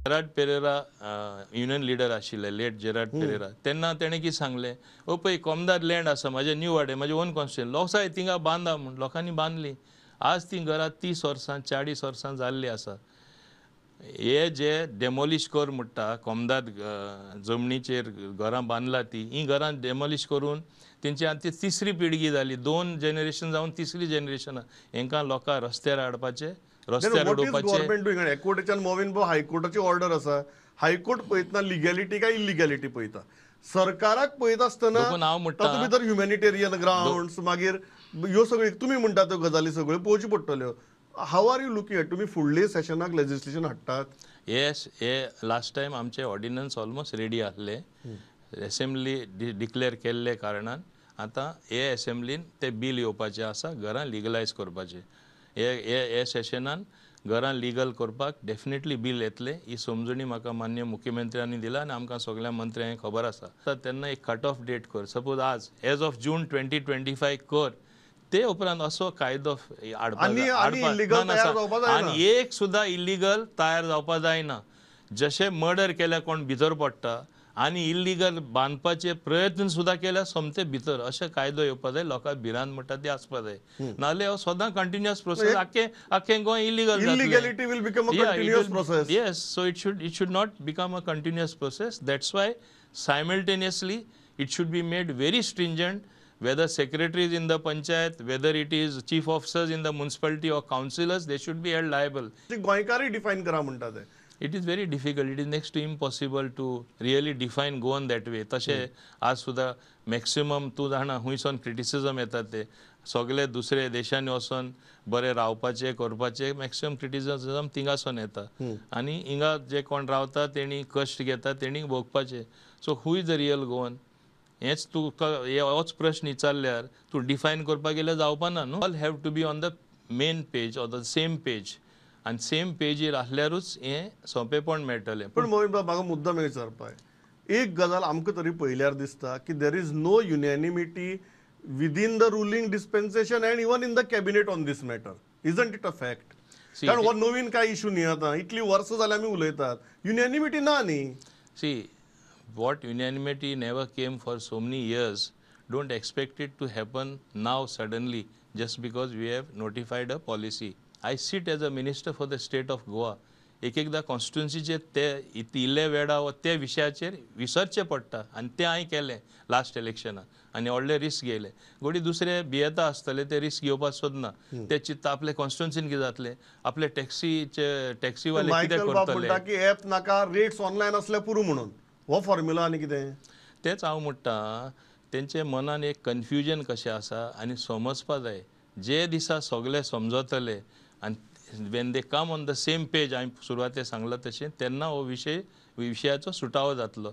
Gerald Pereira union leader आशिल्ले, late Gerald Pereira, तेन्ना तेणें कितें सांगलें, ओ पळय कोमदार लँड आसा म्हाजें न्यू वाडे, म्हाजें ओन कॉन्स्टिट्युएन्सी, लोकां थिंगा बांदा म्हूण लोकांनी बांदली. आज ती घरां 30 वर्सां 40 वर्सां जाल्ली आसा. हे जे डेमोलिश कर म्हणटा, कोमदाद जमनीचेर घरां बांदला ती, ही घरां डेमोलिश करून तेंची आतां तिसरी पिळगी जाली, 2 जनरेशन जावन तिसरी जनरेशन, हेंकां लोकां रस्त्यार हाडपाचे, रस्त्यार उडोवपाचे. हायकोर्टाच्यान मोविन भाऊ हायकोर्टाची ऑर्डर आसा, हायकोर्ट पळयतना लिगॅलिटी काय इलिगॅलिटी पळयता, सरकाराक पळयता आसतना तातूंत भितर ह्युमॅनिटेरियन ग्रावंड्स, मागीर ह्यो सगळ्यो तुमी म्हणटा त्यो गजाली सगळ्यो पळोवच्यो पडटल्यो. How are you looking at? तुमी फुडले सेशनाक लेजिस्लेशन हाडटात? येस, हे लास्ट टायम आमचे ऑर्डिनन्स ऑलमोस्ट रेडी आसले, एसेंब्ली डिक्लेअर केल्ले कारणान आतां हे एसेंब्लीन ते बील येवपाचें आसा, घरां लिगलायज करपाचें. हे हे सेशनान घरां लिगल करपाक डेफिनेटली बील येतलें, ही समजणी म्हाका मान्य मुख्यमंत्र्यांनी दिला आनी आमकां सगळ्या मंत्र्यांक खबर आसा. तेन्ना एक कट ऑफ डेट कर, सपोज आज एज ऑफ जून 2025 कर, ते उपरांत असो कायदो हाडपाक आनी एक सुद्दां इल्लिगल तयार जावपा जायना. जशें मर्डर केल्यार कोण भितर पडटा आनी इल्लिगल बांदपाचे प्रयत्न सुद्दां केल्यार सोमते भितर, अशें कायदो येवपा जाय. लोकांक भिरांत म्हणटा ती आसपा जाय, नाजाल्यार हो सदां कंटिन्युअस प्रोसेस, आख्खें आख्खें Goa illegal. Yes, so it should not become a continuous process. That's why simultaneously it should be made very stringent, whether secretaries in the panchayat, whether it is chief officers in the municipality or councillors, they should be held liable. गोंयकारय define करा म्हणटा ते. It is very difficult, it is next to impossible to really define Goan that way. तशें आज सुद्दां maximum तूं जाणा हुंयसोन criticism येता, ते सगळे दुसरे देशांनी वचोन बरें रावपाचें करपाचें मॅक्सिमम क्रिटिसिजम थिंगासोन येता आनी हिंगा जे कोण रावता तेणी कश्ट घेता, तेणी भोगपाचें. So who is the real Goan, हेंच तुका होच प्रश्न विचारल्यार तूं डिफायन करपाक गेल्यार जावपा ना न्हू. All have to be on the main page or the same page, आनी सेम पेजीर आसल्यारूच हें सोंपेपण मेळटलें. पूण मोहित बाब, म्हाका मुद्दाम विचारपाक एक गजाल आमकां तरी पळयल्यार दिसता की there is no unanimity within the ruling dispensation and even in the cabinet on this matter. Isn't it a fact? कारण हो नवीन काय इशू न्ही, आतां इतलीं वर्सां जाल्यार आमी उलयतात, युनॅनिमिटी ना न्ही. See, what unanimity never came for so many years, don't expect it to happen now suddenly just because we have notified a policy. I sit as a minister for the state of Goa. एक एकदां कॉन्स्टिट्युन्सीचे ते इल्ले वेळा वा ते विशयाचेर विसरचें पडटा आनी तें हांवें केलें लास्ट इलेक्शनाक आनी व्हडले रिस्क घेयले. घोडी दुसरे भियेता आसतले, ते रिस्क घेवपाक सोदना, ते चिंत्ता आपले कॉन्स्टिट्युन्सीन कितें जातलें, आपले टॅक्सीचे टॅक्सीवाले कितें करतले. की एप नाका, रेट्स ऑनलायन आसल्यार पुरो म्हणून हो फॉर्म्युला आनी कितें. तेंच हांव म्हणटा, तेंचे मनान एक कन्फ्युजन कशें आसा आनी समजपा जाय. जे दिसा सगळे समजतले आनी when they come on the same page, हांवें सुरवाते सांगलां तशें, तेन्ना हो विशयाचो सुटावो जातलो.